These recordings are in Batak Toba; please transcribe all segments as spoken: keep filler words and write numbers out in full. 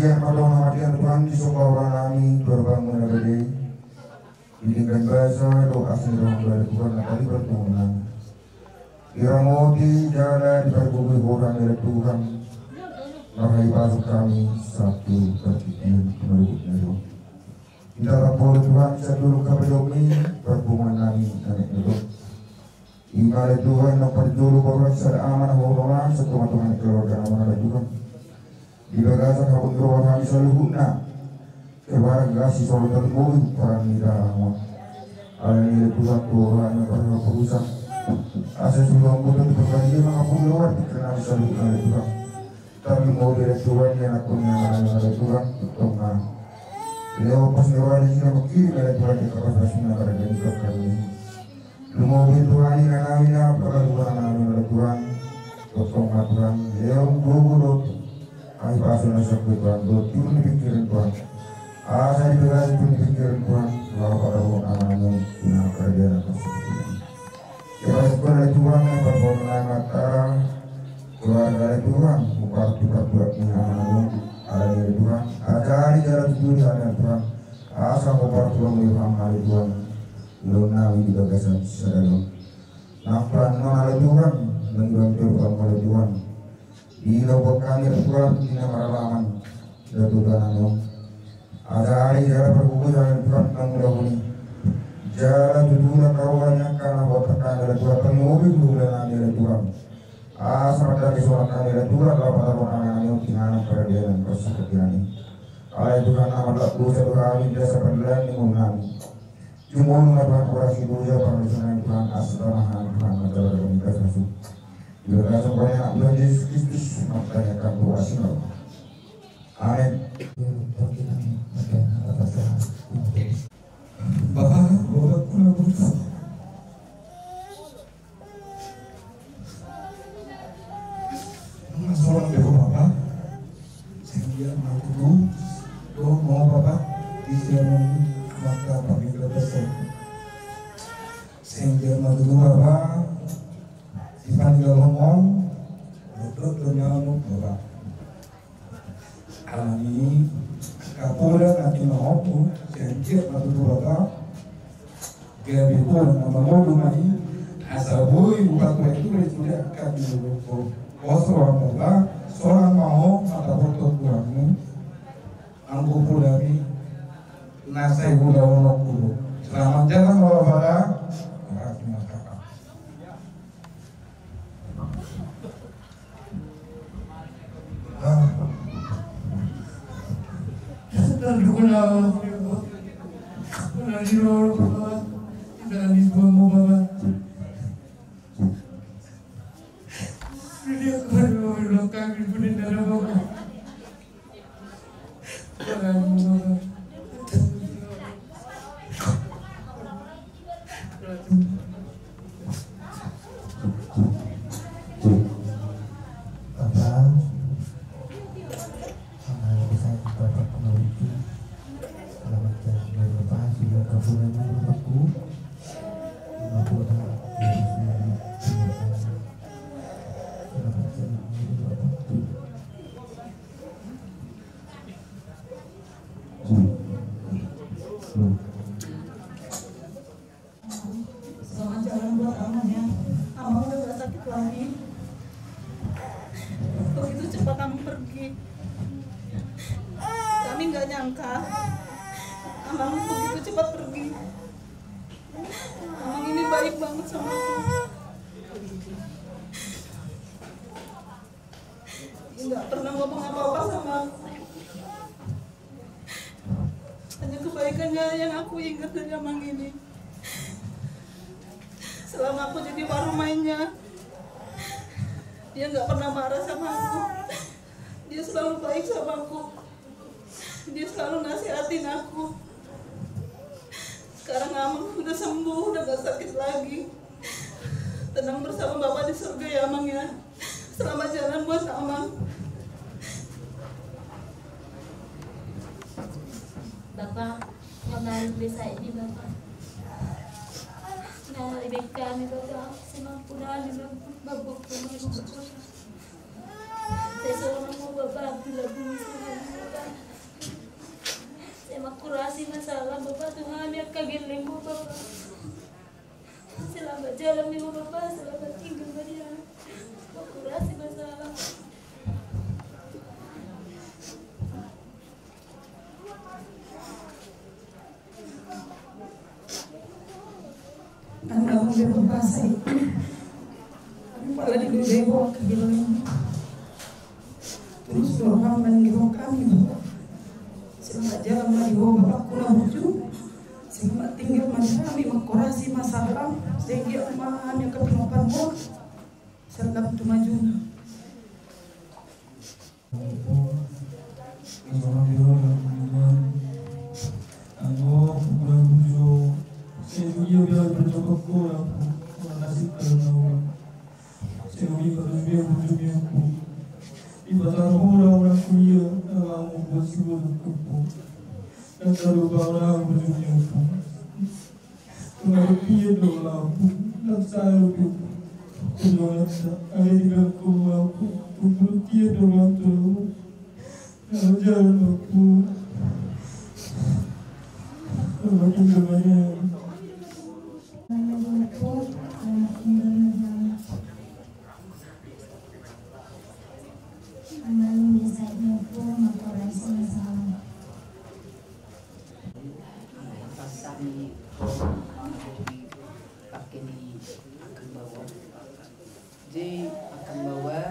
Ia mardongan mardian Tuhan, disomba roha nami tu adopanMu na badia i. Di denggan basa dohot asi ni rohaM, Tuhan, na tarlibat di ngolunami. Diramoti jala dipargogoi Ho hami, ale Tuhan. Marhahipason hami sahat tu partingkian na ro. Ditatap Ho, ale Tuhan, sian dolok hapedoMi parpunguan nami na naeng didok. Ima, ale Tuhan, naung parjolo baru sada ama na hurang, satonga-tonga ni keluarga nama, ale Tuhan. Di bagasan habot ni roha hami saluhutna, keluarga si Solo, tarlumobi parange ni dalangon. Alani i, ale Tuhan, tu roha hami parhaposan, asa sudah mboto di perbadia mangapuli roha pikiran nami saluhutna, ale Tuhan. Tarlumobi, ale Tuhan, di anakkon ni amanami, ale Tuhan, tongtong ma. Lehon pos ni roha di si na mangkirim, ale Tuhan, di kapaspas ni na marga ni Tuhan kami. Lumobi, Tuhan, inanami na parlumobi, amanami, ale Tuhan. Tongtong ma, Tuhan, lehon gogo dohot hahipason na sangkut, Tuhan, dohot tiur ni pingkiran, Tuhan. Asa di bagasan tiur ni pingkiran, Tuhan, laho patarbuhon amanami on tu na pardianan. Ia, ale Tuhan, na parboru na matara keluarga, ale Tuhan, hupartupartuat ni amanami on, ale Tuhan, ajari jala tuturi hami, ale Tuhan, asa hupartuat ni ham, ale Tuhan, ulaonnami di bagasan sadari on. Nang parannon, ale Tuhan, nang ibaen tu adopanMu, ale Tuhan, di na hubuat hami, ale Tuhan, di na maralaman datu tanah on. Ajari jala pargogoi hami, ale Tuhan, na mangulahon i. Jala tutu na karoha ni angka na huboan hami, ale Tuhan, tarlumobi hulahula nami, ale Tuhan. Asa mandake sonang hami, ale Tuhan, laho patarbuhon amanami on tu inganan pardianan parsatongkinan i. Ale Tuhan, na mardosa do hami di bagasan pardalanan ni ngolunami. Jumolo ma, Tuhan, horas ni dosa, pardosa nami, Tuhan, asa tama hami, Tuhan, manjalo di bagasan hasu. Di bagasan goar ni AnakMu, Tuhan Jesus Kristus, martangiang hami tu asi ni roha. Amen. Bapa, Bapa, kuna buta. Nunga solang be ho, Bapa. Sehingga mau tutu do mau, Bapa, di siamun mata paminggu besok. Sehingga mau tutu, Bapa, di paniga lomong, dot dot do nyamu, Bapa. Alani i, angka poda na tinohonku, sian dia ma tutu, Bapa. Gabe poda na mangolu ma i, asa boi hupatua tu sude angka na niluluhonku. Pos roham, Bapa, solang ma ho mata portibi, Tuhan. Anggo podami na sai ulaononku do. Selamat jalan, Bapa, pada. Selamat jalan buat Amang ya. Amang udah gak sakit lagi. Begitu cepat Amang pergi. Kami nggak nyangka Amang begitu cepat pergi. Amang ini baik banget sama aku. Dia nggak pernah ngomong apa-apa sama aku. Hanya kebaikannya yang aku ingat dari Amang ini. Selama aku jadi warung mainnya, dia nggak pernah marah sama aku. Dia selalu baik sama aku. Dia selalu nasihatin aku. Sekarang Amang udah sembuh, udah gak sakit lagi. Tenang bersama Bapa di surga ya, Amang ya. Selamat jalan buat Amang. Bapa, mengalir desa ini, Bapa. Nah, ini kami, Bapa, semampu kami, Bapa. Bapa, Bapa, Bapa. Saya seorang mau Bapa, Abdullah bin Musa, Bapa. Dalam ni Bapa, selamat tinggal Maria. Makorasi ma sahalam. Anda boleh berbahasa. Kepala di dulu deh, bawa ke dalam. Terus doa mengirim kami. Selamat jalan ma di ho Bapakku na burju. Selamat tinggal ma di hami, makorasi ma sahalam. Sehingga ma hami angka pinompar ho. Salam tu majuna. Tumaro pie do lampu, nang sae do pie. Tujuanna, ale di bangku lampu, tujuan pie do lampu. Kalau jalan lampu, kalau tinggal banyak. Amang, bisa nyukur, makorasi ma sahalam. Pasan ni, pakai ni akan bawa. Jadi akan bawa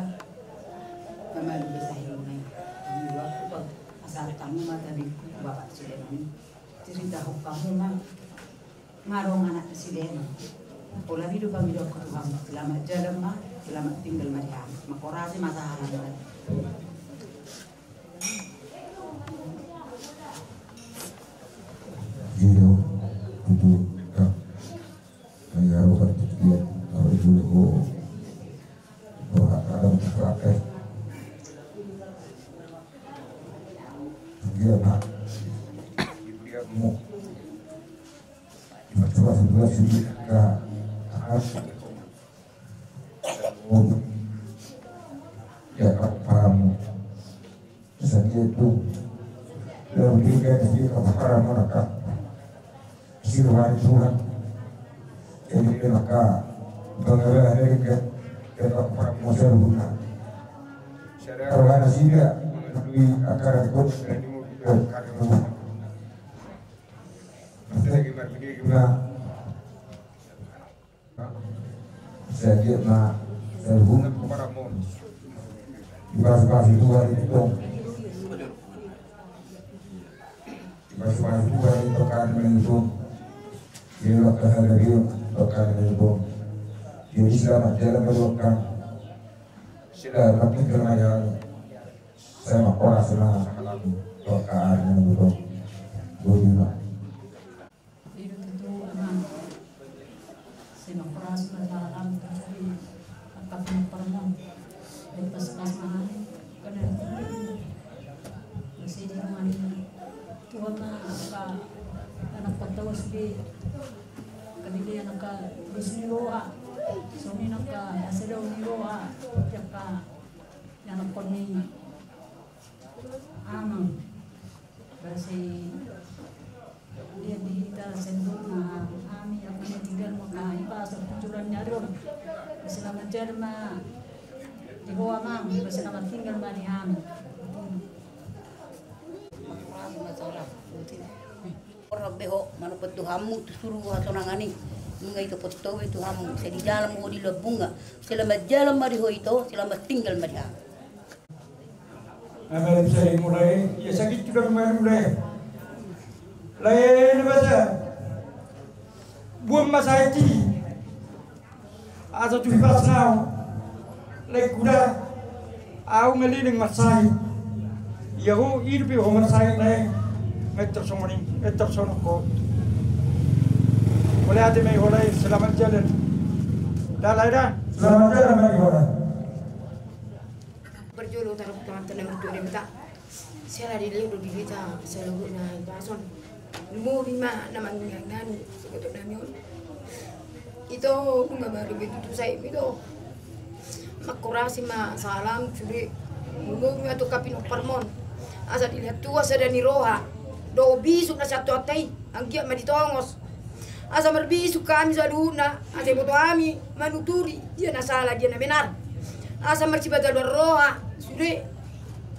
nama lu bisa hilang ni. Dua aku tu asal tamu mata di bapak Sulaiman. Cerita hukum kamu mah. Ngarong anak presiden. Pola bidu kami doa ke Tuhan. Selamat jalan ma, selamat tinggal ma di hami. Makorasi ma sahalam. Iyo, itu kan. Kaya roha tu dia, kalau dulu ho. Roha kadang pakai. Dia nak. Dia mau. Masalah sebelah sini ka atas. Oh. Ya, paham. Sadia tu. Lalu dia kata dia ka paham, maka. Sirwani Tuhan. Jadi dia maka. Pengaruh dari ke. Dia ka paham, masa dulu. Kalau ada sida. Di akar ikut. Nah, saya lihat, nah, saya hubungan. Dibahas-bahas itu hari itu. Dibahas-bahas itu hari itu kan, itu. Dia waktu hari itu kan, itu. Jadi selamat jalan, berdoakan. Selamat tinggal, ya. Saya mau orang senang, kalau doakan, itu. Gue juga. Ido tutu, Amang. Sai makorasi ma sahalam tu angka pinompar on. Ai paspas ma hami. Kada. Sai di hami. Tuhan ma angka anak patawas be. Kami di angka dos ni roha. Songon i angka hasadahon ni roha. Angka anak on ni Amang. Basa i dia di hita sendiri na hami akan tinggal maka iba asal kucuran nyadon. Selamat jalan ma di ho Amang, selamat tinggal ma di hami. Ora be ho manopot Tuhanmu tu suru hasonangan i. Nunga ito potto be Tuhanmu, sai di jalan ho di lambunga. Selamat jalan ma di ho ito, selamat tinggal ma di hami. Amang, bisa dimulai, ya sakit sudah kemarin mulai. Lae na basa. Buang masa iti. Asa tu hipas nau. Lae kuda. Au ngeliling marsahit. Ya ho, idup ho marsahit lae. Ngetor songon i, ngetor songon ho. Mulai ate mai ho lae, selamat jalan. Dah lae dah. Selamat jalan mai ho lae. Parjolo tarap tangan tenang tu Debata. Sela di leo do di hita saluhutna ito ason. Lumobi ma na mangiangnani saboto nami on. Ito nunga baru betutu sai mito. Makorasi ma salam sude. Lumobi ma tu angka pinomparmon. Asa dilihat tua sada ni roha. Do bisuk na satu atai. Anggiat ma ditongos. Asa marbisuk hami saluhutna, asa diboto hami manuturi dia na sala dia na benar. Asa marsipajaloan roha sude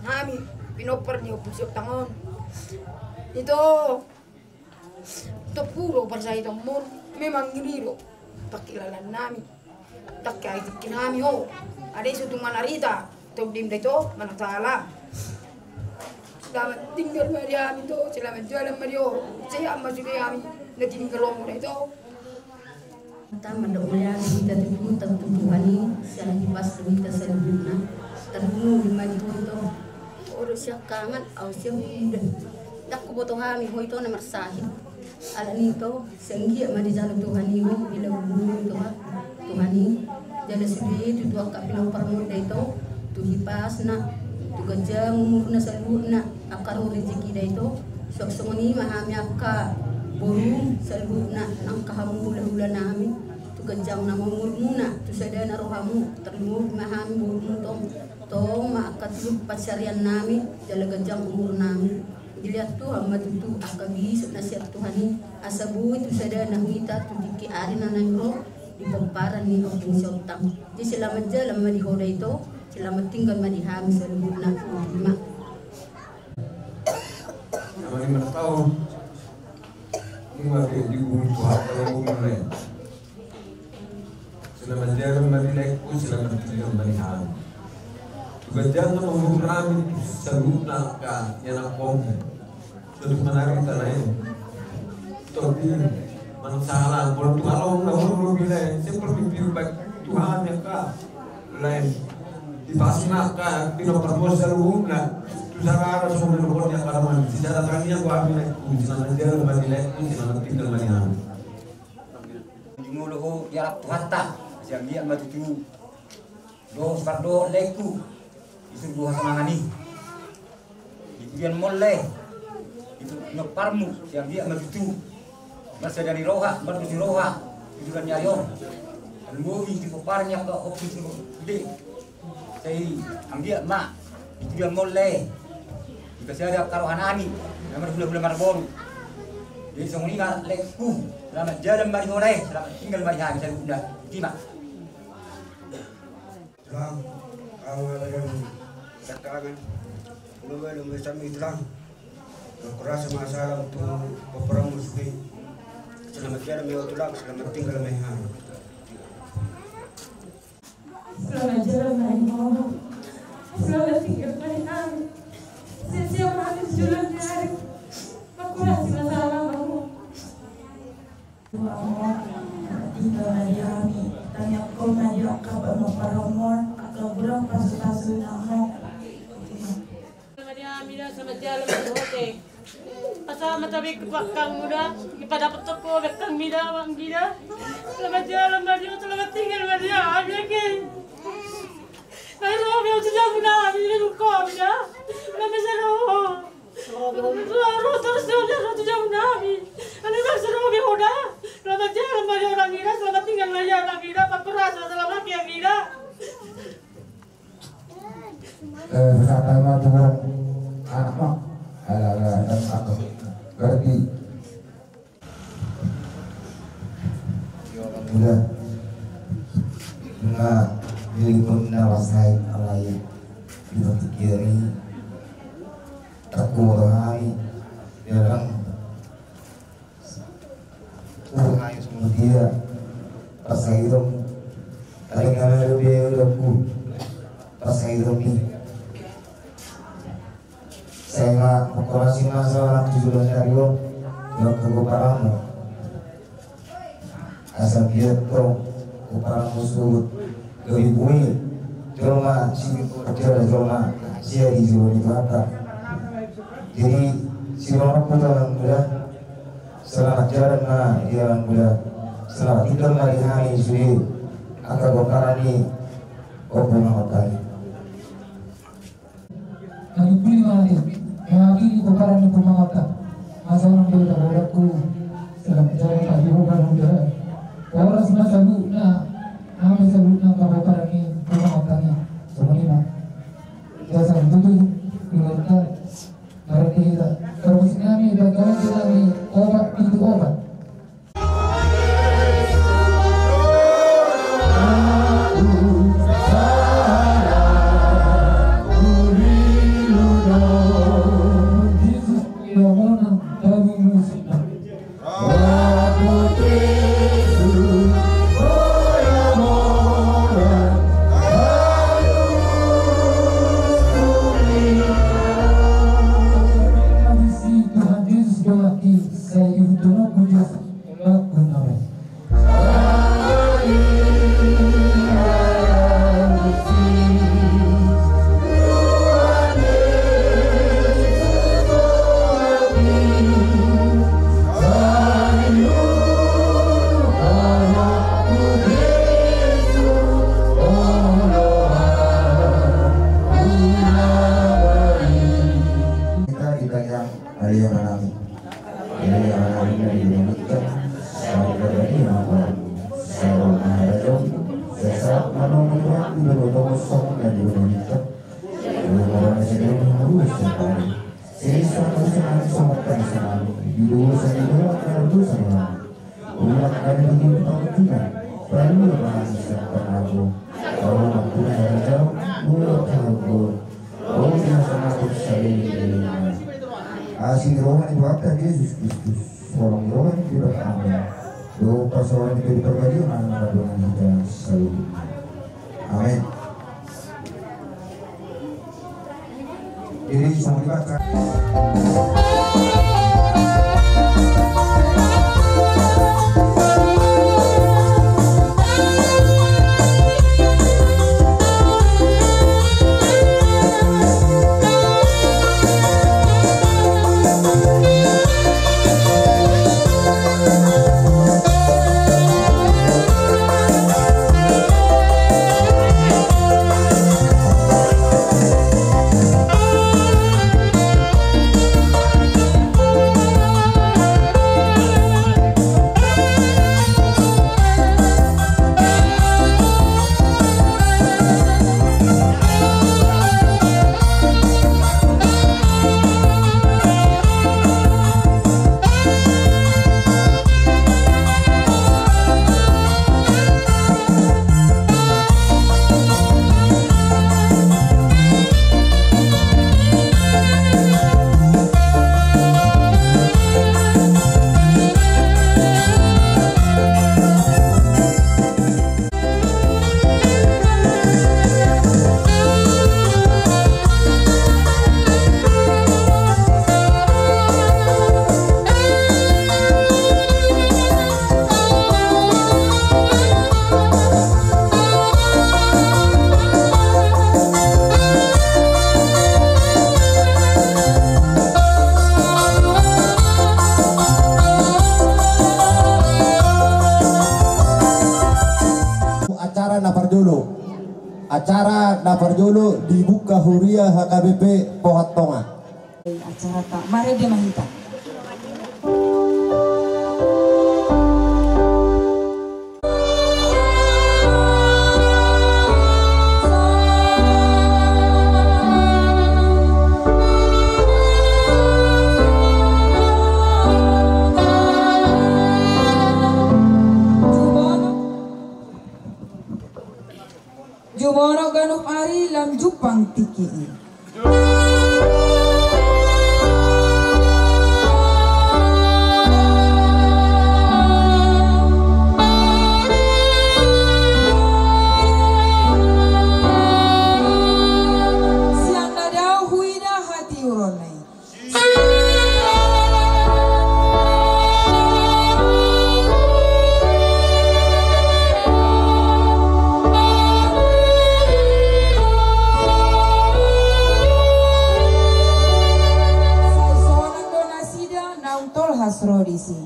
hami pinompar ni Ompu Sihombing on. Ito, tompu do parsahitonmon, memang i do pangkilalaan nami. Tangke ai tingki nami ho. Adong i so tung manarita. Tondimda ito, manang sala. Selamat tinggal ma di hami ito, selamat jalan ma di ho. Sehat ma sude hami na tininggalonmu da ito. Tama do mauliate hita tu Tuhan i, sian hipas do hita saluhutna. Tarlumobi ma di ho ito. Ho do siangkangan, ahu sian uda. Ndang huboto hami ho ito na marsahit. Alani ito, sai anggiat ma dijalo Tuhan i ho, di lagu bulu ito, Tuhan i. Jala sude tutu angka pinomparmon da ito, tu hipasna, tu ganjang umurna saluhutna, angka ro rejekina ito. Suang songon i ma hami angka boru saluhutna, nang angka hamu hulahula nami, tu ganjang nama umurmuna, tu sada na rohamu, tarlumobi ma hami borumu tong, tong ma angka tiur pansarian nami, jala ganjang umur nami. Dilehon Tuhan ma tutu angka bisuk na sian Tuhan i, asa boi tu sada na hita tu tingki ari na naeng ro di pomparan ni Ompu Sihombing. Jadi selamat jalan ma di ho da ito, selamat tinggal ma di hami saluhutna. Ima. Selamat lima tahun. Ima di umur Tuhan, kalau umur lain. Selamat jalan ma di laengku, selamat tinggal ma di hami. Tu ganjang na umur nami, tu saluhutna angka ianakhonmu. Tutu manarita lae. Tondi manang sala, molo tu halak na umur lobi lae, sai parpimpiu baen tu hami angka lae. Hipasna angka pinomparmon saluhutna. Tu sada na so mandokhon ni angka na mandi. Sisada tangiang do hami laengku, selamat jalan ma di laengku, selamat tinggal ma di hami. Jumolo ho diarap Tuhanta, sai anggiat ma tutu. Dohot pardohot laengku, di surgo hasonangan i. Di pudianmon lae, di pinomparmu, sai anggiat ma tutu. Marsada ni roha, mardos ni roha, di bulan ni ari on. Tarlumobi di pomparan ni angka Ompu Sihombing. Sai anggiat ma di pudianmon lae. Dipasada angka roha nami, na marhulahula marboru. Jadi songon i ma laengku, selamat jalan ma di ho lae, selamat tinggal ma di hami saluhutna. Ima. Tulang, au ma badan siangkangan. Olo, olo, olo, sami tulang. Horas ma salam tu pomparanmu sude. Selamat jalan ma di ho tulang, selamat tinggal ma di hami. Selamat jalan ma di ho. Selamat tinggal ma di hami. Siap-siap ma hami tu joloan ni ari. Mangkurasi ma salam ma hamu. Tua mo, tinggal ma di hami. Tangiangkon ma di angka pinomparanmon, angka godang pasupasu na ho. Selamat jalan ma di hami da, selamat jalan ma di ho te. Asa ma tabe tu bangkangmu da, dipadapothon ho bangkangmi da, banggi da. Selamat jalan ma di ho, selamat tinggal ma di hami, anggi. Ai ro be ho tu jabu nami, di ruko mi da. Selamat jalan ho. Ro, ro, terus dia, dia, dia, dia, dia, dia. Ani bang seru be ho da. Selamat jalan ma di ho, anggi da, selamat tinggal ma di ho, anggi da, mangkurasi ma salam, anggi da. Eh, sata ma tuan anak ma. Ala, ala, dan apa? Berarti. Udah. Nunga jadi pun na wasai alai. Di partingkian i. Takut rohani. Ya kan? Tuhan ayo sama dia. Pas ayo dong. Tapi kami ada biaya udah ku. Pas ayo dong nih. Sai ma, mangkorasi ma salam tu joloan ni ari on, jolo tu pomparanmu. Asa biar tong pomparanmu suhut gabe boi jolma, sini kerja jolma, sia di jolo ni Tuhanta. Jadi, si Rono puta lang muda, selamat jalan ma dia lang muda, selamat tinggal ma di hami sude, angka pomparan ni Ompu Mangapali. Kami pulih mari, mewakili pomparan ni Ompu Mangapali. Asa nang boleh tak boleh ku, selamat jalan ma di ho bang udah. Horas ma saluhutna, nami saluhutna angka pomparan ni Ompu Mangapali. Songon i ma. Jasa tutu, keluarga, barang kita. Terus nami, bagaimana kita ni, obat, pintu obat. Ia manami. Ia manami na di dunia nita. Sai berani apa? Sai berani apa? Sai saat manunggu waktu bertemu sama di dunia nita. Ia manami sedang harus sekali. Sisa usaha sama tadi sama. Di dosa di dosa dosa. Umat kami di dunia pangkinan. Perlu rahasi sama aku. Kalau mampu saya jauh. Mulut aku. Oh, dia sama aku sekali. Asi rohani Tuhan Jesus Kristus. Tolong rohani kita. Amin. Doa pasaran kita diperbaiki. Amin. Amin. Jadi, sama juga, Kak. Acara na parjolo. Acara na parjolo dibuka huria H K B P Pohat Tonga. Acara ta marende ma hita. Jumono ganup ari lam jumpang tingki i. Sian na dao huida hatiuron na i. Sai sonang do nasida naung tolhas ro disi.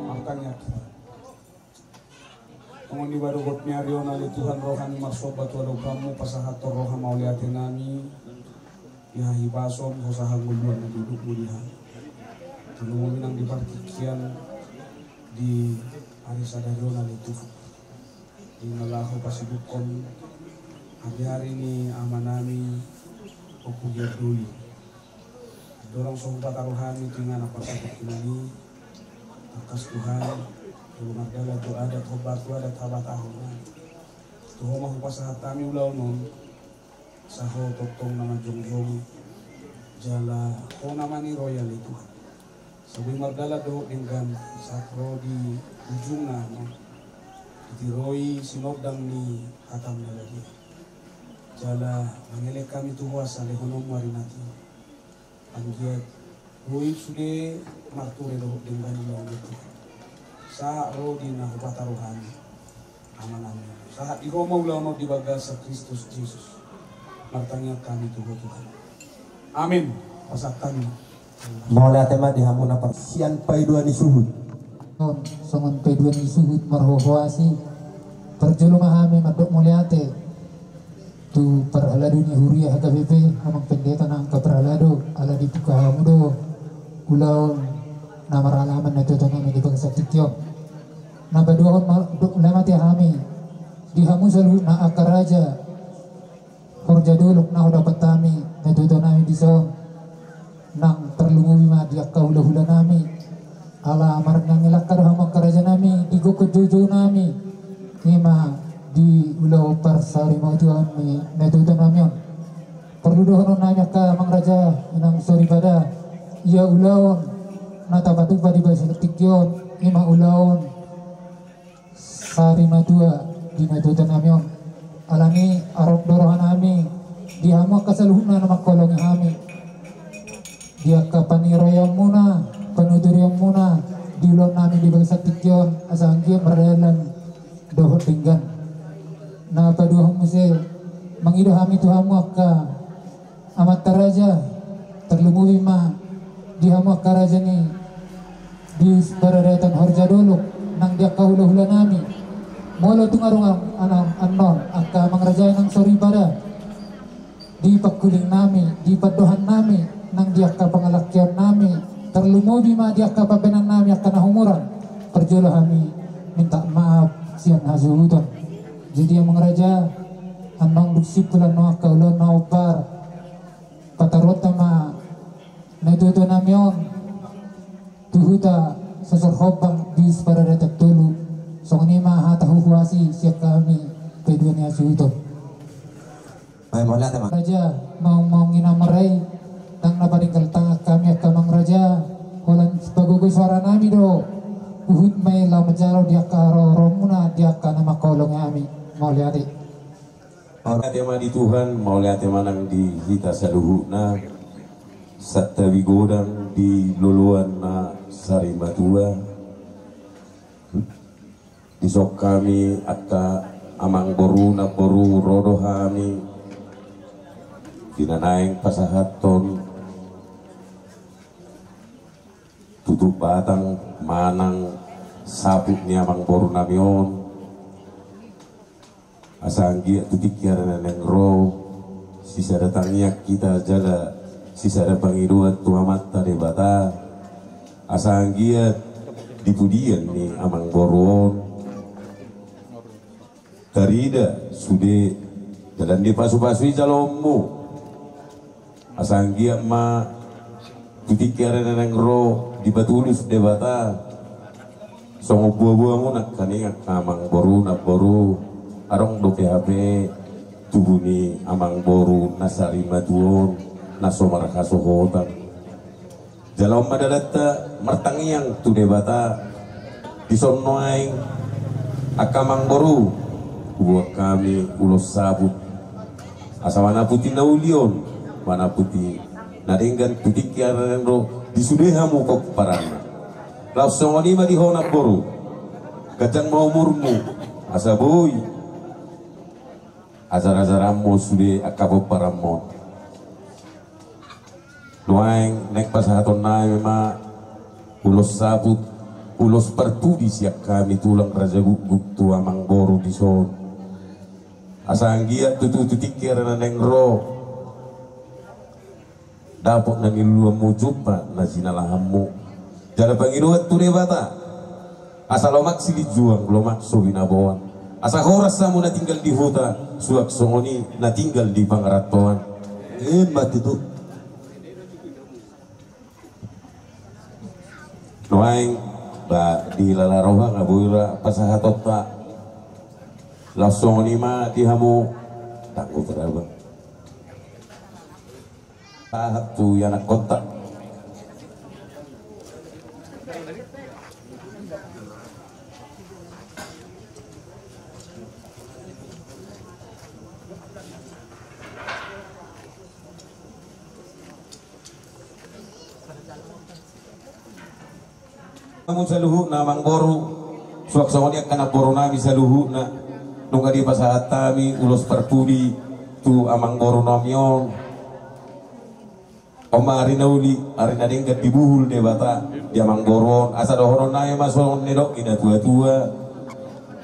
Martangiang. Songon i ma dohot ni ari on ale Tuhan, roha ni marsomba tu adopanMu, pasahathon roha mauliate nami. Di hahipason, hosa hangoluan na didok-Mu di hami. Tolong nang di partingkian di ari sadari on ale Tuhan. Di na laho pasibukkon ari-ari ni amanami Ompu Giardoli. Dorang so hupataruhon i tu inganan parsatutunan i. Tangkas Tuhan, jolo mardalan tu adat, hombar tu adat habatahon. Tu Ho ma hupasahat hami ulaon on. Asa Ho tongtong na manjongjong, jala Ho na maniroi ale Tuhan. Asa boi mardalan dohot denggan sahat ro di ujungna, no ditiroi sinondang ni hataM na badia. Jala mangelek hami tu Ho asa lehononMu ari na tio. Anggiat boi sude marture dohot denggan ulaon i. Sahat ro di na hupataruhon i. Amanami. Sahat di Ho ma ulaon on di bagasan Kristus Jesus. Martangiang hami tu Ho Tuhan. Amin. Pasahat hami. Mauliate ma di hamu na par-, sian paidua ni suhut. On, songon paidua ni suhut marhohoasi. Parjolo ma hami mandok mauliate tu parhalado ni huria H K B P, amang pendeta nang angka parhalado, ala dibuka hamu do ulaon na maralaman na tuatua nami di bagasan tingki on. Na paduahon ma-, do-, lemati hami di hamu saluhutna angka raja horja dolok na hudapot hami na tuatua nami dison, nang tarlumobi ma di angka hulahula nami. Ala marnangilangka do hamu angka raja nami di gokhon joujou nami, ima di ulaon parsarimatuaon ni na tuatua nami on. Parlu dohonon nami angka amang raja, inang soripada, ia ulaon na tapatupa di bagasan tingki on, ima ulaon sarimatua di na tuatua nami on. Alani i adong do roha nami di hamu angka saluhutna na mangkaholongi hami di angka paniraianmuna, panuturionmuna di ulaon nami di bagasan tingki on, asa anggiat mardalan dohot denggan. Na paduahon muse, mangido hami tu hamu angka amanta raja, tarlumobi ma di hamu angka raja ni Dis Paradaton Horja Dolok nang di angka hulahula nami. Molo tung adong an-, an-, annon angka amang raja nang soripada di pangkuling nami, di pandohan nami, nang di angka pangalangkeon nami, tarlumobi ma di angka pambahenan nami angka na humuran, parjolo hami minta maaf sian hasuhuton. Jadi amang raja, annon dung simpul annon angka ulaon na hombar, pataruhonta ma na tuatua nami on tu huta Sosor Hombang Dis Paradaton Tolu. Songon i ma hata huhuasi sian hami paidua ni hasuhuton. Baik, mauliate ma. Raja, maung-maung i na mara i, ndang na padenggal tangan hami angka amang raja, holan pagogoi soara nami do, huhut ma i laho manjalo di angka haroharoanmuna di angka na mangkaholongi hami. Mauliate. Mauliate ma di Tuhan, mauliate ma nang di hita saluhutna, santabi godang di loloan na sarimatua. Dison hami angka amangboru, namboru, ro do hami di na naeng pasahathon tutup batang manang saput ni amangboru nami on. Asa anggiat tu tingki ari na naeng ro, sisada tangiang hita jala sisada pangidoan tu Amanta Debata, asa anggiat di pudian ni amangboru on tarida sude dalan ni pasupasu i jaloonmu. Asa anggiat ma tu tingki ari na naeng ro dipatulus Debata songon boaboamu nangkaning angka amangboru, namboru. Adong dope hape tubu ni amangboru na sarimatua on na so marhasohotan. Jala on ma dalanta martangiang tu Debata. Dison nuaeng angka amangboru, huboan hami ulos saput, asa manaputi na uli on, manaputi na denggan tu tingki ari na naeng ro di sude hamu pomparanna. Laos songon i ma di ho namboru, ganjang ma umurmu asa boi ajar-ajaranmu sude angka pomparanmu on. Nuaeng naeng pasahaton nami ma ulos saput, ulos parpudi sian hami tulang Raja Gukguk tu amangboru dison. Asa anggiat tutu tu tingki ari na naeng ro dapot na niluluanmu, jumpa na jinalahanmu. Jala pangidoan tu Debata asa lomak silinjuang, lomak so binaboan. Asa horas hamu na tinggal di huta, suang songon i na tinggal di pangarantoan. Ima tutu. Nuaeng ba dihilala roha nga boi ra pasahatonta. Laos songon i ma di hamu. Tanggo berapa? Tahap tu ianakhonta. Hamu saluhutna amangboru, suang songon i angka namboru nami saluhutna, nunga dipasahat hami ulos parpudi tu amangboru nami on. On ma ari na uli, ari na denggan dibuhul Debata di amangboru on, asa dohonon nami ma songon nidok ni na tua-tua.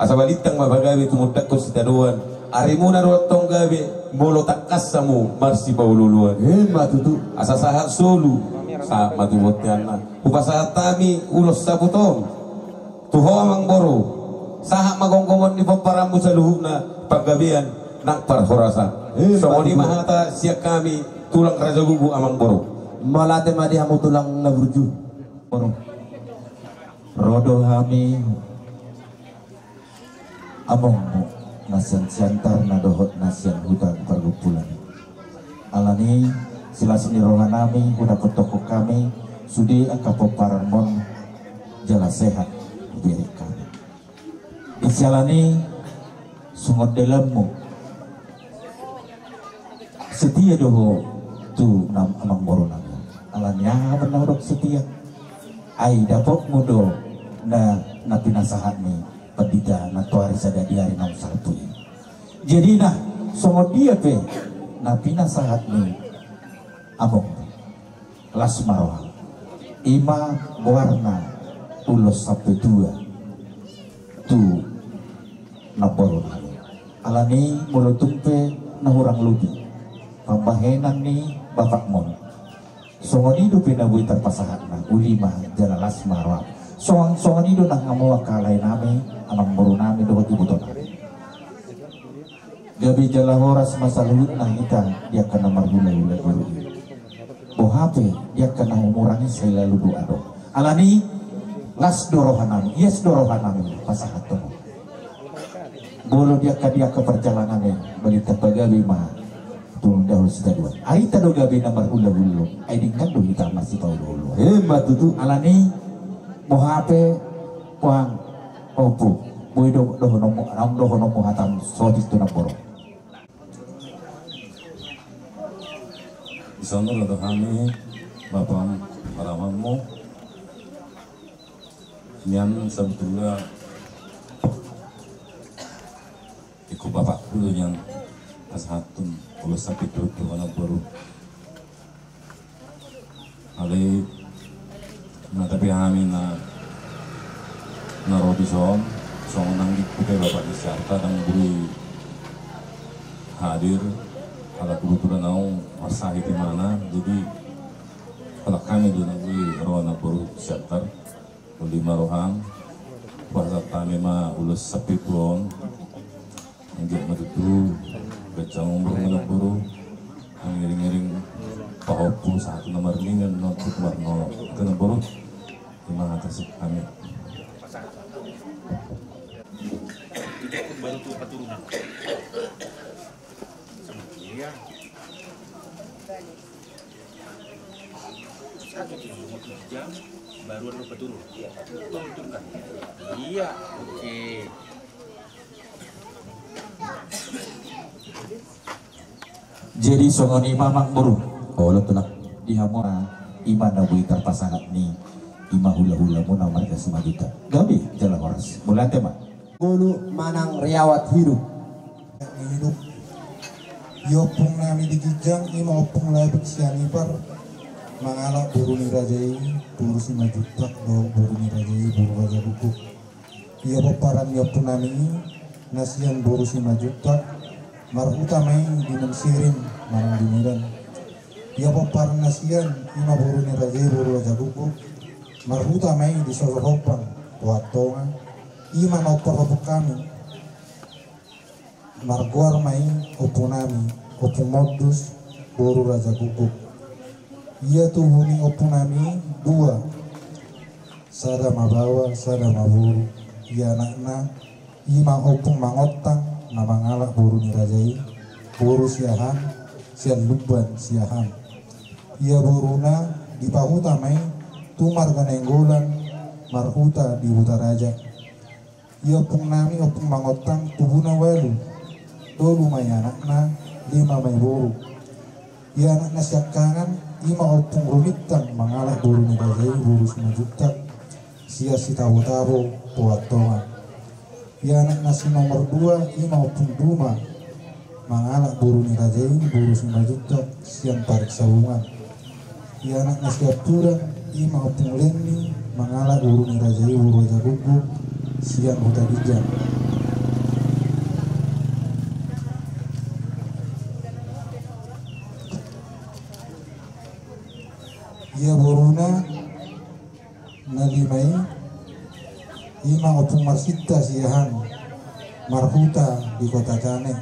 Asa balintang ma pagabe tumundalhon sitadoan. Arimuna do antong gabe, molo tangkas hamu marsipaolo-oloan. Ima tutu. Asa sahat solu, sahat ma tu bonteanna. Hupasahat hami ulos saput on tu ho amangboru. Sahat ma gomgomon ni pomparanmu saluhutna, panggabean nang parhorasan. Ima tutu. Songon i ma hata sian hami tulang Raja Guguk amangboru. Mauliate ma di hamu tulang na burju. Ro do hami amongmu na sian Siantar na dohot na sian huta pargumpulan. Alani silas ni roha nami hudapothon hami sude angka pomparanmon jala sehat hubereng hami. Di siala ni songon dalanmu setia do ho tu na amangboru nami. Alani aha ma na hudok setia? Ai dapotmu do na, na pinasahat ni pandita na toari sada di ari naung salpu i. Jadi na songon dia pe na pinasahat ni amongmu, las ma roham. Ima goarna ulos saput tua tu namboru nami. Alani molo tung pe na hurang lobi pambahenan ni bapakmon, songon i dope na boi tarpasahatna, uli ma jala las ma roham. Songon, songon i do nang hamu angka lae nami, amangboru nami dohot iboto nami. Gabe jala horas ma saluhutna hita di angka na marhulahula boru i. Boha pe di angka na humurang i sai lalu do adong. Alani las do roha nami, ias do roha nami pasahathon. Molo di angka, di angka parjalanan i balintang pagabe ma tumundalhon sitadoan. Ai hita do gabe na marhulahula, ai denggan do hita marsipaolo-oloan. Ima tutu. Alani boha pe puang ompu, boi do dohononmu, naung dohononmu hata saotik tu namboru. Di son do hami bapa maramamu. Nian sabotulna ingkon bapakku do nian pasahathon ulos saput tua tu namboru. Alai na, tapi hami na, na ro di son, songon anggingku pe bapak ni si Arta ndang boi hadir, ala kebetulan au marsahit imana, jadi halak hami do na boi ro namboru si Arta. Uli ma roham, pasahat hami ma ulos saput tua on. Anggiat ma tutu ganjang umur ni namboru, mangiring-iring pahompu sahat tu na marninga, na tuk marnono. Ate namboru, ima hata sian hami. Satu jam, baru ada lupa turun. Iya. Turun kan? Iya, oke. Jadi songon i ma amangboru. Olo tulang. Di hamu ima na boi tarpasahat ni ima hulahulamuna marga Simanjuntak. Gabe jala horas. Mauliate ma. Ngolu manang riawat hidup. Hidup. Ia ompung nami di ginjang, ima ompung labek sian ipar, mangalap boru ni raja i, boru Simanjuntak, dohot boru ni raja i, boru Raja Guguk. Ia pomparan ni ompung nami i, na sian boru Simanjuntak, marhuta ma i di Mansiring manang di Medan. Ia pomparan na sian, ima boru ni raja i, boru Raja Guguk, marhuta ma i di Sosor Hompang, Pohat Tonga. Ima na umparhobung hami. Margoar ma i ompung nami, Ompung Mondus, boru Raja Guguk. Ia tubu ni ompung nami dua, sada ma baoa, sada ma boru. Ia anakna, ima Ompung Mangontang, na mangalap boru ni raja i, boru Siahaan, sian Lumban Siahaan. Ia boruna dipahuta ma i tu marga Nainggolan, marhuta di Hutaraja. Ia ompung nami, Ompung Mangontang, tubuna ualu, tolu ma i anakna, lima ma i boru. Ia anakna siangkangan, ima Ompung Rumintang, mangalap boru ni raja i, boru Simanjuntak, sian Sitabotabo, Pohat Tonga. Ia anakna si nomor dua, ima Ompung Duma, mangalap boru ni raja i, boru Simanjuntak, sian Parik Sabungan. Ia anak na siampudan, i ma Ompung Lenny, mangalap boru ni raja i, boru Raja Guguk, sian Huta Ginjang. Ia boruna na lima i, i ma Ompung Marsinta Siahaan, marhuta di Kota Tane.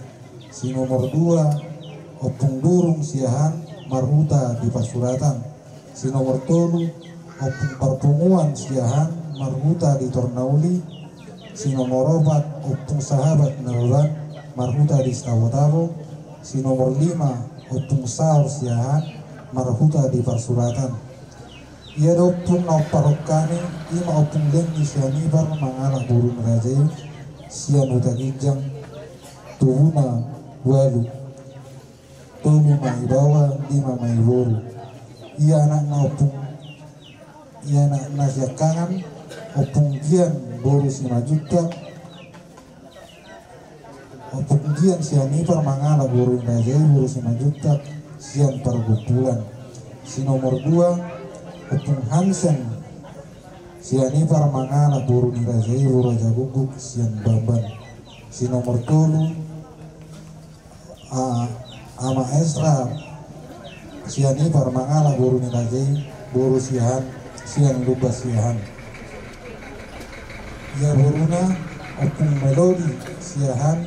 Si nomor dua, Ompung Durung Siahaan, marhuta di Parsuratan. Si nomor tolu, Ompung Parpunguan Siahaan, marhuta di Tornauli. Si nomor opat, Ompung Sahabat Nababan, marhuta di Sitabotabo. Si nomor lima, Ompung Saur Siahaan, marhuta di Parsuratan. Ia do ompung na ompar on hami, i ma Ompung Lenny Sianipar, mangalap boru ni raja i, sian Huta Ginjang, tubuna ualu. Tolu ma i baoa, lima ma i boru. Ia anakna ompung, ia anakna siangkangan, Ompung Gian boru Simanjuntak, Ompung Gian Sianipar, mangalap boru ni raja i, boru Simanjuntak, sian Pargumpulan. Si nomor dua, Ompung Hansen Sianipar, mangalap boru ni raja i, boru Raja Guguk, sian Bamban. Si nomor tolu, a, Ama Esra Sianipar, mangalap boru ni raja i, boru Siahaan, sian Lumban Siahaan. Ia boruna, Ompung Melodi Siahaan,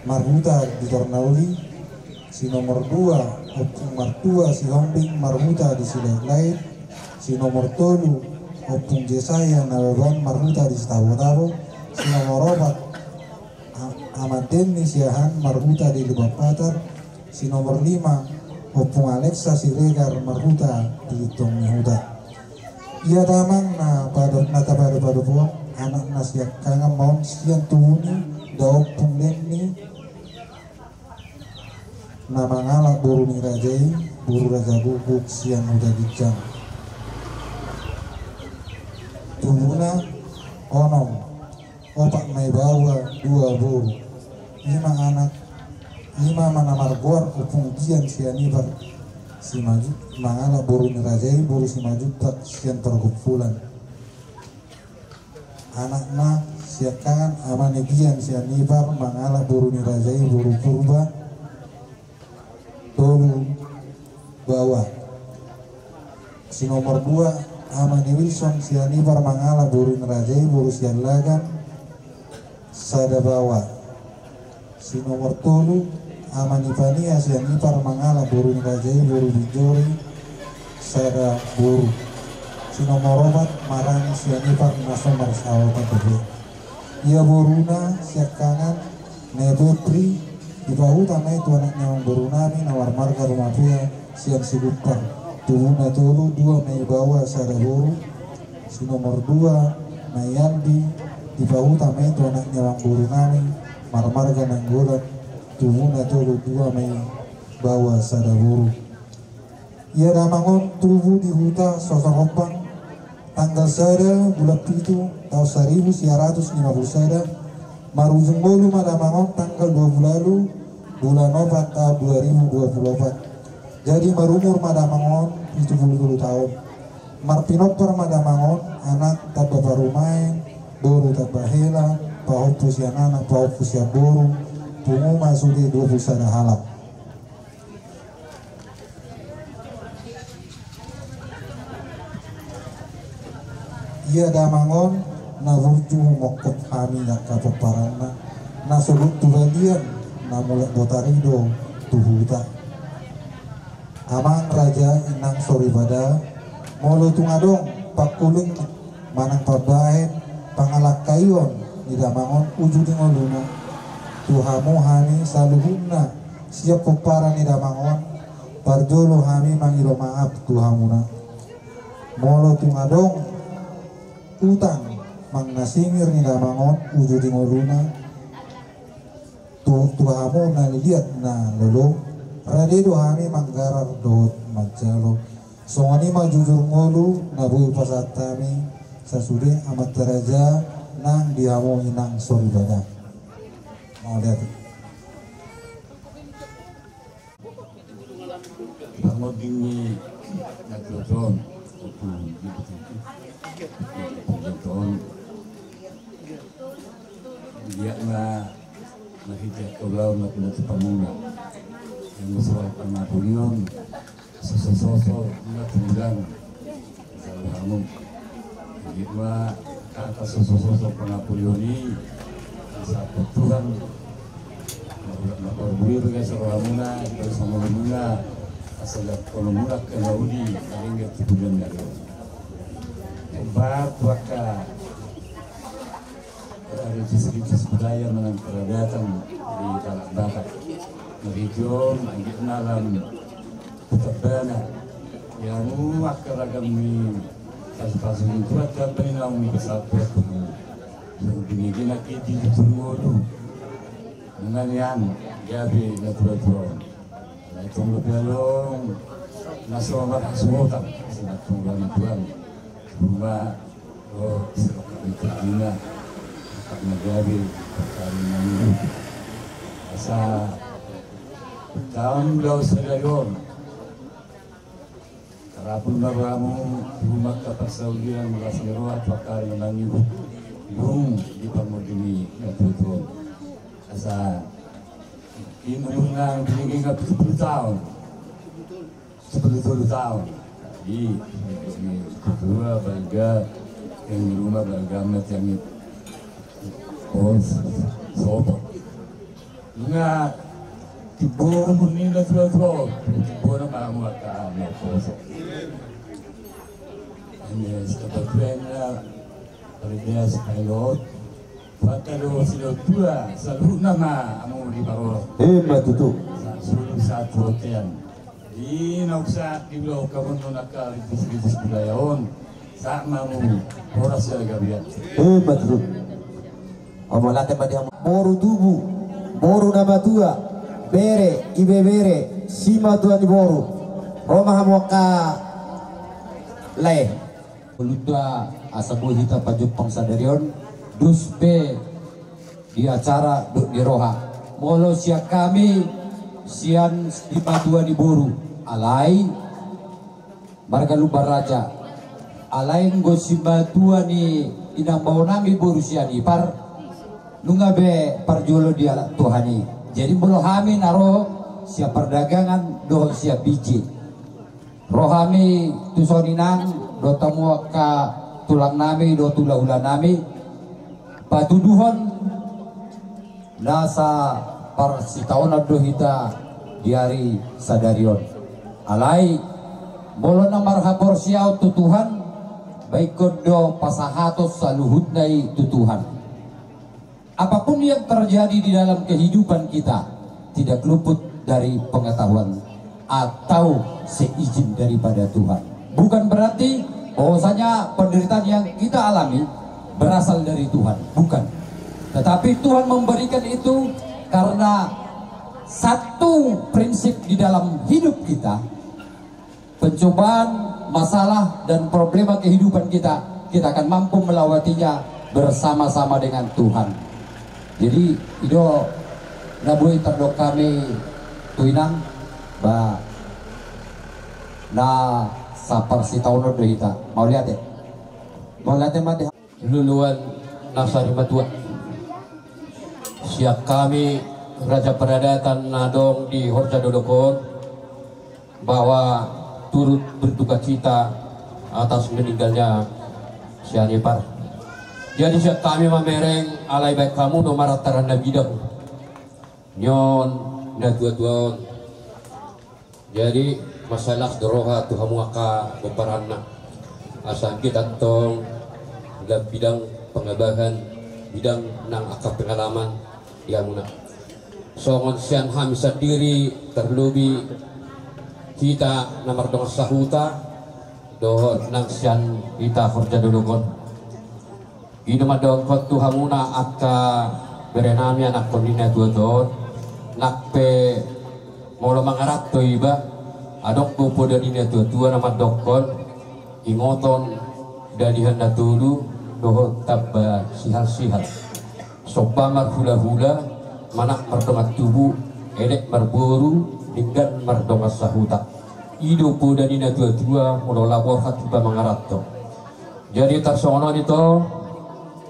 marhuta di Tornauli. Si nomor dua, Ompung Martua Sihombing, marhuta di Silahilahi. Si nomor tolu, Ompung Jesaya Nababan, marhuta di Sitabotabo. Si nomor opat, A-, Ama Denny Siahaan, marhuta di Lumban Patar. Si nomor lima, Ompung Alexa Siregar, marhuta di Tonggihuta. Ia damang na pado-, na tapadopadop on, anakna siangkangan ma on, sian tubu ni da Ompung Lenny, na mangalap boru ni raja i, boru Raja Guguk, sian Huta Ginjang. Tubuna onom. Opat ma i baoa, dua boru. I ma anak, i ma na margoar Ompung Gian Sianipar, Simaju-, mangalap boru ni raja i, boru Simanjuntak, sian Pargumpulan. Anakna siangkangan, Ama ni Gian Sianipar, mangalap boru ni raja i, boru Purba, tolu baoa. Si nomor dua, Ama ni Wilson Sianipar, mangalap boru ni raja i, boru Siallagan, sada baoa. Si nomor tolu, Ama ni Pania Sianipar, mangalap boru ni raja i, boru Binjori, sada boru. Si nomor opat, Marani Sianipar, na so marsaoran dope. Ia boruna siangkangan, Nei Pepri, dipahuta ma i tu anak ni amangboru nami na marmarga Rumapea, sian Sigumpar. Tubuna tolu, dua ma i baoa, sada boru. Si nomor dua, Nei Aldi, dipahuta ma i tu anak ni amangboru nami, marmarga Nainggolan. Tubuna tolu, dua ma i baoa, sada boru. Ia damang on tubu di huta Sosorombang, tanggal sada bulan pitu, taon saribu sia ratus lima pulu sada, marujung ngolu ma damang on tanggal dua pulu ualu bulan opat, taon dua ribu dua pulu opat. Jadi marumur ma damang on pitu pulu tolu taon. Marpinompar ma damang on anak tamba parumaen, boru tamba hela, pahompu sian anak, pahompu sian boru, pungu ma sude dua pulu sada halak. Ia damang on na burju mongkop hami angka pomparanna, na so lut tu balian, na mulak botari do tu huta. Amang raja, inang soripada, molo tung adong pangkuling manang pambahen, pangalangkaion ni damang on uju di ngoluna, tu hamu hami saluhutna sian pomparan ni damang on, parjolo hami mangido maaf tu hamuna. Molo tung adong utang manang na singir ni damang on uju di ngoluna, tu, tu hamu na liliat na lolo, rade do hami manggarar dohot manjalo. Songon i ma jujur ngolu na boi pasahat hami, sasude amanta raja nang di hamu inang soripada. Mauliate. Dingin natuatua on, waktu di betul itu, betul on. Dia ma marhite kau lau na pinatu pamuna yang soal pangapurion, soso-soso na tunggang. Selalu hamu. Jadi ma kata soso-soso pangapurion i, saput Tuhan. Maparburi bagasan rohamuna, di bagasan ngolumuna, asa dapot ngolumuna kena udi, paling gak tu Tuhan dari. Obat waka. Rintis-rintis budaya manang peradaton di halak Batak. Marhite on, anggiat na lam hutambana. Ia mu angka ragam ni pasu-pasu ni Tuhan, tambah ni naung ni pesawat Tuhan. Yang binigin aki di tutur ngolu. Nunga nian gabe natuatua on. Alai tong gabe along na so marhasuhuton, sinantong roha ni Tuhan. Ruma, oh, sirokap ni Tuhan na, rokap na gabe, perkara na asa taon dao sadari on. Tarapul ma rohamu, ruma angka parsaulian, las ni roha, tu angka ari na mangihut. Dung di parmonding ni natuatua on. Asa, di umur na binigin na pitu pulu taon. Pitu pulu tolu taon. Jadi, di ketua, balga, yang di rumah, balga, amat, yang di pos, sopo. Nunga timbo umur ni natuatua on, timbo na manguatkan na poso. Hanya sekebetulannya, pada dia sepailot, maka do sidok dua, saluhutna ma amu di parorot. Ima tutu. Sasulu satu hotean. Di naung sahat di ulo kamondo naka rintis-rintis budaya on. Sahat ma amu horas ya gabian. Ima tutu. Mauliate ma di hamu. Boru tubu, boru na matua, bere, ibebere, simatua ni boru. Ro ma hamu angka lae. Ulunta asa boi hita pajumpang sadari on, dos pe di acara dohot di roha. Molo sian hami, sian simatua ni boru, alai marga Lumban Raja. Alai anggo simatua ni inang bao nami boru sian ipar, nunga be parjolo dialap Tuhan i. Jadi molo hami na ro sian pardagangan dohot sian biji. Ro hami tu son inang, dohot hamu angka tulang nami, dohot hula-hula nami. Patuduhon nasa parsitaonon do hita di ari sadari on. Alai, molo na marhaporseaon tu Tuhan, baenon do pasahaton saluhutna i tu Tuhan. Apapun yang terjadi di dalam kehidupan kita tidak luput dari pengetahuan atau seizin daripada Tuhan. Bukan berarti bahwasanya penderitaan yang kita alami berasal dari Tuhan, bukan. Tetapi Tuhan memberikan itu karena satu prinsip di dalam hidup kita, pencobaan, masalah, dan problema kehidupan kita, kita akan mampu melewatinya bersama-sama dengan Tuhan. Jadi, i do na boi tardok hami tu inang, ba na saparsitaonon do hita. Mauliate. Mauliate ma di Luluan na sarimatua. Sian hami raja peradatan na adong di Horja Dolok on, bahwa turut berdukacita atas meninggalnya sian ipar. Jadi sian hami mamereng, alai baen hamu do marataran na bidang nion natuatua on. Jadi, mansai las do roha tu hamu angka pomparanna. Asa hita antong lam bidang pangabahan, bidang nang angka pengalaman di hamuna. Songon sian hami sandiri, terlebih hita na mardongan sahuta, dohot nang sian hita Horja Dolok on. I do mandokkon tu hamuna angka berenami, anakkon ni natuatua on, nang pe molo mangaranto iba, adong do poda ni natuatua na mandokkon, ingoton dalihan na tolu dohot tamba sihal-sihal. Somba marhula-hula, manang mardongan tubu, elek marboru, denggan mardongan sahuta. I do poda ni natuatua, molo laho borhat tu pamangaranto. Jadi tarsongon on ito,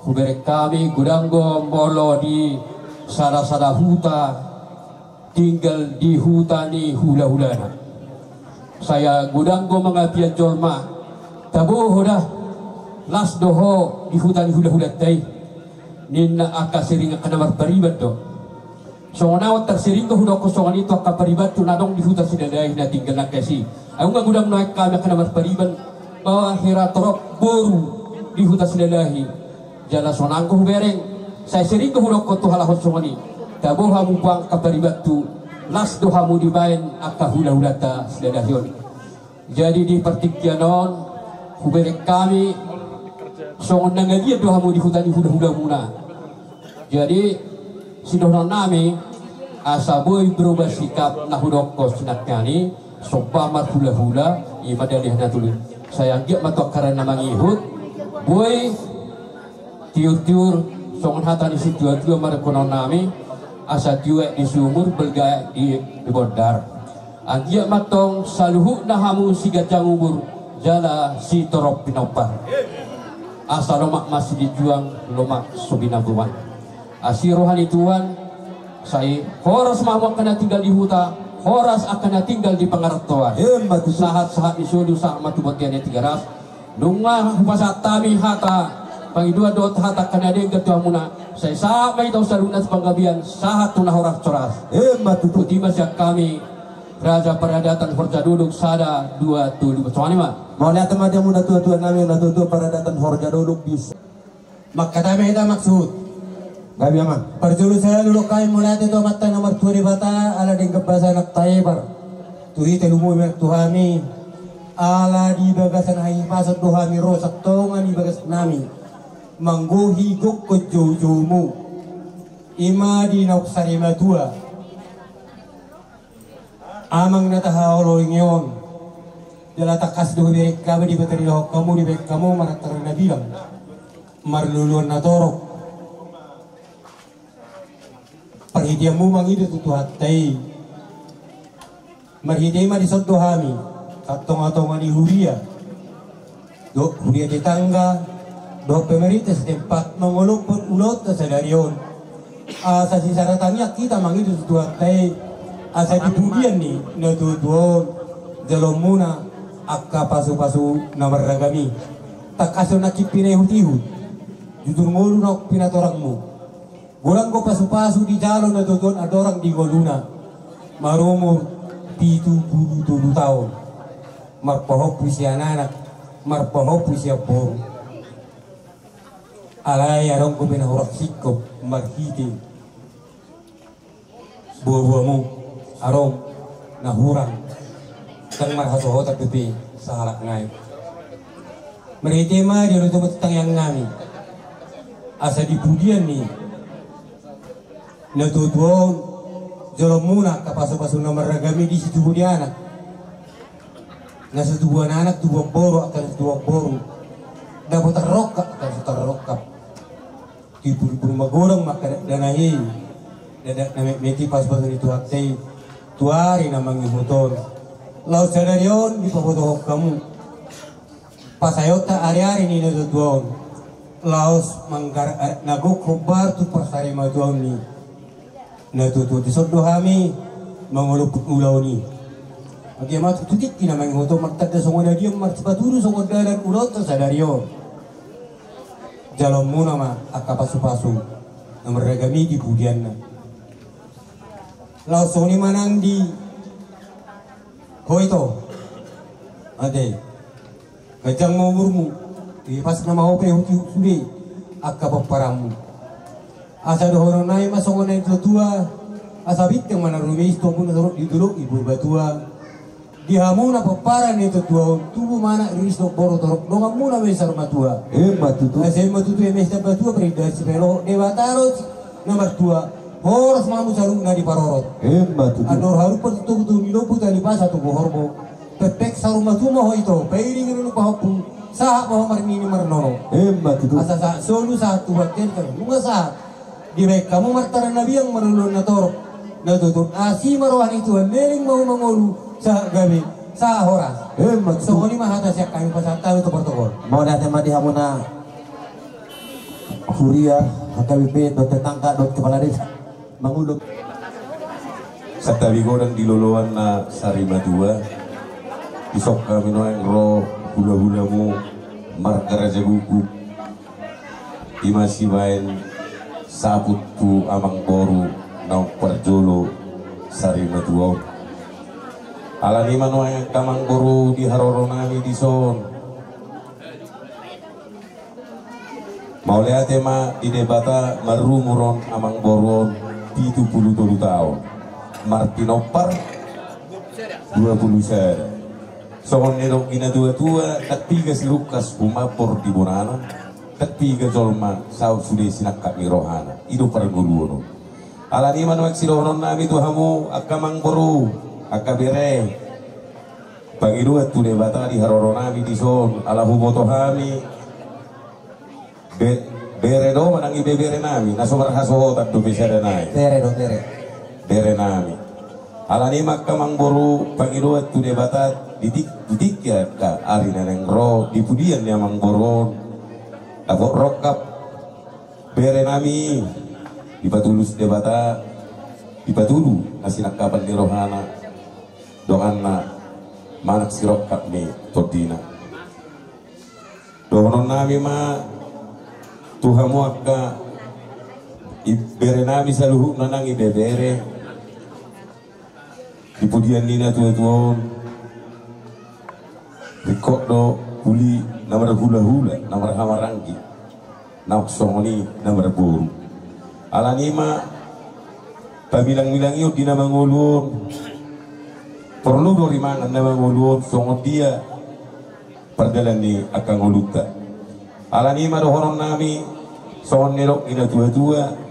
hubereng hami godang do molo di sada-sada huta tinggal di huta ni hulahulana. Sai godang do mangapian jolma, tabo ho da, las do ho di huta ni hulahulanta i, ninna angka siring angka na marpariban do. Songon ahu tarsering do hudokkon songon i tu angka paribanhu na adong di huta Silalahi na tinggal nangkin i. Ai nunga godang nuaeng hami angka na marpariban, bahwa hira torop boru di huta Silalahi. Jala songon i do hubereng, sai sering do hudokkon tu halak on songon i. Tabo hamu tu angka paribanhu, las do hamu dibaen angka hulahulanta Silalahi on. Jadi di partingkian on, hubereng hami, songon na ngalian do hamu di huta ni hulahulamuna. Jadi, sidohonon nami, asa boi berubah sikap na hudokkon sinangkaning i, somba marhulahula, i ma dalehna tutu. Sai anggiat ma tu angka ari na mangihut, boi tiur-tiur, songon hata ni situatua ma dohonon nami, asa tiur aek di sumur, balga aek di, di bondar. Anggiat ma antong saluhutna hamu siganjang umur jala sitorop pinompar. Asa lomak masilinjuang, lomak so binaboan. Asi roha ni Tuhan, sai horas ma hamu angka na tinggal di huta, horas angka na tinggal di pangarantoan. Emma tutu. Sahat-sahat ni solu, sahat ma tu bontean ni Tigaras. Nunga hupasahat hami hata pangidoan dohot hata angka na denggan tu hamuna, sai sahat ma hita saluhutna tu panggabean, sahat tu na horas-horas. Emma tutu. Botima sian hami, Raja Paradatan Horjadodok, sada, dua, tolu, songon i ma. Mauliate ma di hamu natuatua nami, natuatua Paradatan Horjadodok di. Mangkatai ma hita maksud. Gabe, amang. Parjolo saluhut hami mauliate tu Amanta na martua Debata, ala denggan basa na taebar. Tu hita lumobi tu hami, ala di bagasan hahipason do hami ro sian tonga ni bagas nami, manggohi gokhon joujoumu. I ma di naung sarimatua, amang na tahaholongi on. Jala tangkas do hubereng hami, dipataridahon hamu, dibaen hamu marantara na bilang, marluluan na torop. Parhiteanmu mangido tu Tuhanta i. Marhite i ma dison do hami, sian tongatonga ni huria dohot huria tetangga dohot pemerintah setempat mangolophon ulaonta sadari on. Asa sisada tangiang hita mangido tu Tuhanta i, asa di pudian ni natuatua on jaloonmuna angka pasupasu na marragam i. Tangkas do nangkin pinaihutihut, jujur ngolu naung pinatorangmu. Godang do pasupasu dijalo natuatua on andorang di ngoluna. Marumur pitu pulu tolu taon. Marpahompu sian anak, marpahompu sian boru. Alai adong do pe na hurang singkop marhite buabuamu, adong na hurang. Ndang marhasohotan dope sahalak nai. Marhite ma di on tu tangiang nami, asa di pudian ni natuatua on jaloonmuna angka pasupasu na marragam i, di situbu ni anak, na so tubuan anak, tubuan boru, angka na so tubuan boru, dapotan rongkap angka na so tarrongkap. Timbul-timbul magodang ma angka dakdanak i, dakdanak na metmet i, pasupasu ni Tuhanta i tu ari na mangihut on. Laos sadari on dipabotohon hamu pasahatonta ariari ni natuatua on, laos manggarar adat na gok hombar tu parsarimatuaon ni natuatua. Dison do hami mangolophon ulaon i. Anggiat ma tu tingki na mangihut on martanda songon na dian, marsipatudu songon dalan ulaonta sadari on. Jaloonmuna ma angka pasupasu na marragam i di pudianna. Laos songon i ma nang di ho ito. Ate. Ganjang ma umurmu, dipasahat ma ho pe huti sude angka pomparanmu. Asa dohonon nami ma songon na nidok ni natuatua, asa bintang ma na rumiris tu hamuna torop di dolok di Purbatua. Di hamuna pomparan ni natuatua on, tubu ma anak, riris dohot boru, torop donganmuna ma i saur matua. Emma tutu. Asa i ma tutu, eme sitamba tua, parindahan sipaelohon, Debata do na martua, horas ma hamu saluhutna diparorot. Emma tutu. Andor halumpang tu togu, togu ni lombu, tali pasa togu horbo. Pekpek saur matua ma ho ito, pairing ringan pahompu, sahat ma ho marnini marnono. Emma tutu. Asa sahat solu, sahat tu bangkenta, nunga sahat. Dibaen hamu marantara na biang, marluluan na torop. Natuatua on, asi ma roha ni Tuhan, leleng ma hamu mangolu sahat gabe. Sahat horas. Emma tutu. Songon i ma hata sian hami pasahat hami tu protokol. Mauliate ma di hamuna huria, H K B P, dohot tetangga, dohot kepala desa. Manguluk. Santabi godang di loloanna sarimatua. Dison hami nuaeng ro hulahulamu marga Raja Guguk. I ma sibaen saput tu amangboru naung parjolo sarimatua on. Alani i ma nuaeng angka amangboru di haroronami dison. Mauliate ma di Debata marumur on amangboru on pitu pulu tolu taon. Marpinompar dua pulu sada. Songon nidok ni natuatua, ndang piga sirungkas humambor di bonana, ndang piga jolma saut sude sinangkap ni rohana. I do parngoluon on. Alani i ma nuaeng sidohononnami tu hamu angka amangboru, angka bere. Pangidoan tu Debata di haroronami dison, ala huboto hami. Be-, bere do manang ibeberenami, na so marhasohotan dope sada nai. Bere do, bere. Berenami. Alani i ma angka amangboru, pangidoan tu Debata di ti-, di tingki angka ari na naeng ro di pudian ni amangboru on. Dapot rongkap berenami, dipatulus Debata, dipatudu na sinangkapan ni rohana, donganna manang sirongkap ni tondina. Dohononnami ma tu hamu angka i-, berenami saluhutna nang ibebere. Di pudian ni natuatua on, ringkot do uli na marhulahula, na marhahamaranggi, naung songon i na marboru. Alani i ma pabilangbilangihon di na mangolu on. Porlu do dimangan na mangolu on songon dia pardalan ni angka ngolunta. Alani i ma dohononnami songon nidok ni natuatua.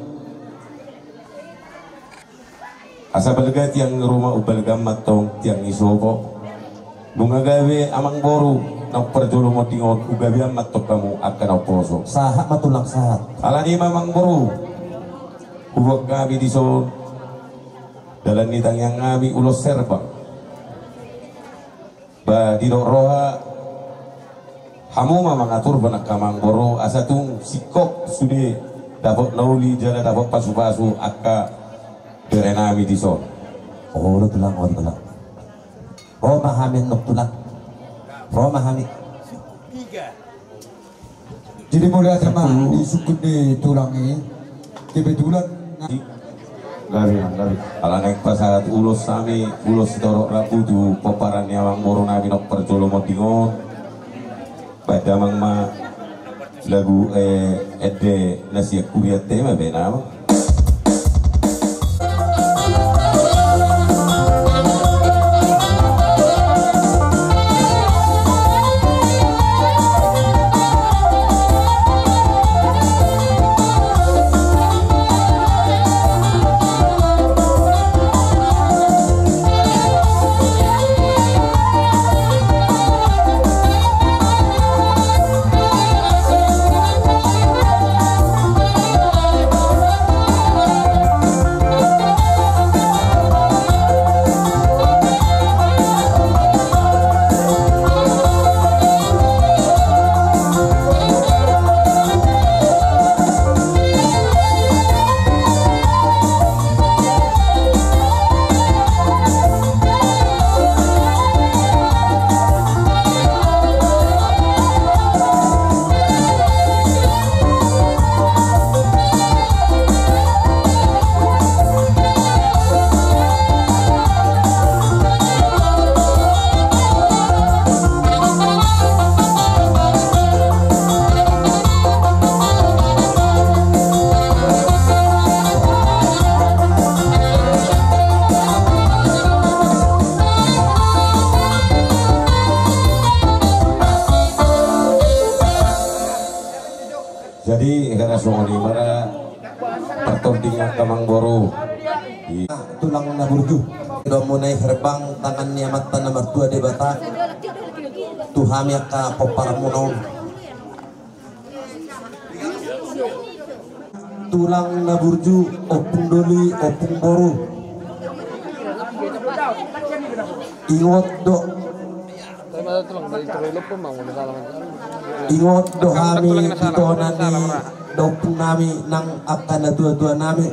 Asa balga tiang ni ruma, umbalga ma antong tiang ni sopo. Nunga gabe amangboru naung parjolo monding on, umgabean ma antong hamu angka na umposo. Sahat ma tulang, sahat. Alani i ma amangboru, huboan hami dison dalan ni tangiangnami ulos herbang. Ba didok roha, hamu ma mangatur, ba nang amangboru, asa tung singkop sude dapot na uli jala dapot pasupasu angka berenami dison. Olo tulang, olo tulang. Ro ma hami annon tulang. Ro ma hami. Jadi mauliate ma di sungkun ni tulang i. Kebetulan. Gabe, gabe. Ala naeng pasahat ulos hami, ulos sitorop rambu tu pomparan ni amangborunami naung parjolo monding on. Baen damang ma lagu, eh, ende na sian huria, ende ma baen damang. Jadi, hera songon i ma ra partondingan amangboru. Tulang na burju. Domu nai herbang tangan ni Amanta na martua Debata tu hami angka pomparanmuna on. Tulang na burju, ompung doli, ompung boru. Ingot do Ingot do hami di tona ni ompungnami nang angka natuatuanami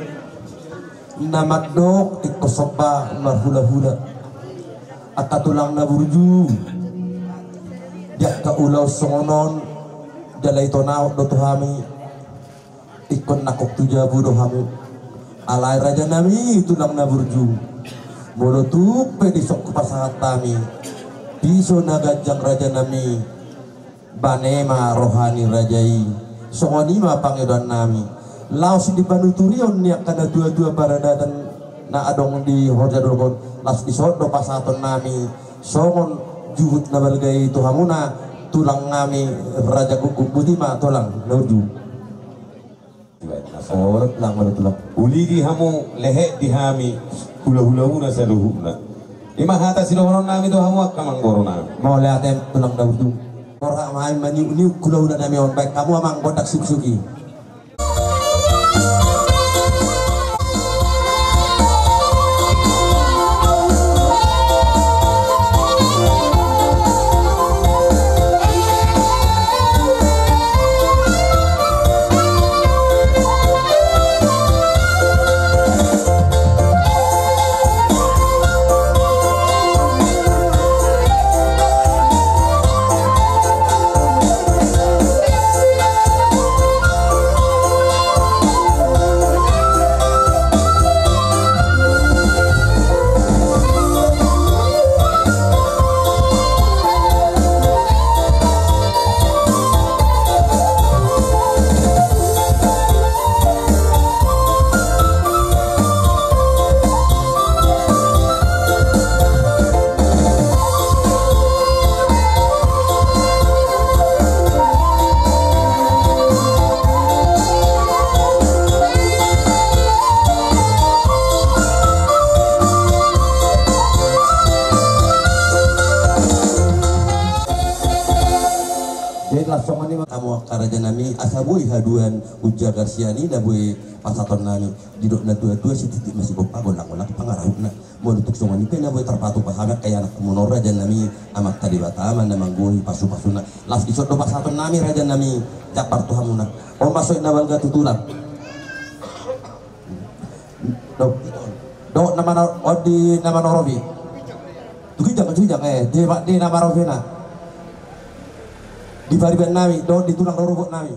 na mandok ingkon somba marhulahula. Angka tulang na burju, di angka ulaon songon on jala itonahon do tu hami. Ingkon nangkok tu jabu do hamu. Alai rajanami tulang na burju, molo tung pe dison hupasahat hami piso na ganjang rajanami, bane ma roha ni raja i. Songon i ma pangidoannami. Laos di panuturion ni angka natuatua paradaton na adong di horja dolok on, laos dison do pasahatonnami songon juhut na balga i tu hamuna tulangnami raja guguk. Boti ma tulang na burju. Uli di hamu, lehet di hami hulahulamuna saluhutna. I ma hata sidohononnami tu hamu angka amangborunami. Mauliate tulang na burju. Borhat ma hami maniukniuk hulahulanami on, baen hamu amang gondang suksuk i. Jadi laos songon i ma hamu angka rajanami, asa boi haduan, unjagar sian i na boi pasahatonnami. Didok natuatua, sititik ma sigompa, golanggolang pangarahutna. Molo tung songon i pe na boi tarpatupa hami angka ianakhonmuna on rajanami, Amanta Debata ma na manggohi pasupasuna. Laos dison do pasahatonnami rajanami, jambar tu hamuna. On ma songon i na balga tu tulang. Dohot, dohot na mano-, on di na manorop i. Tu ginjang, tu ginjang, eh, di, di na manorop i na. Di paribannami, dohot di tulang rorobotnami.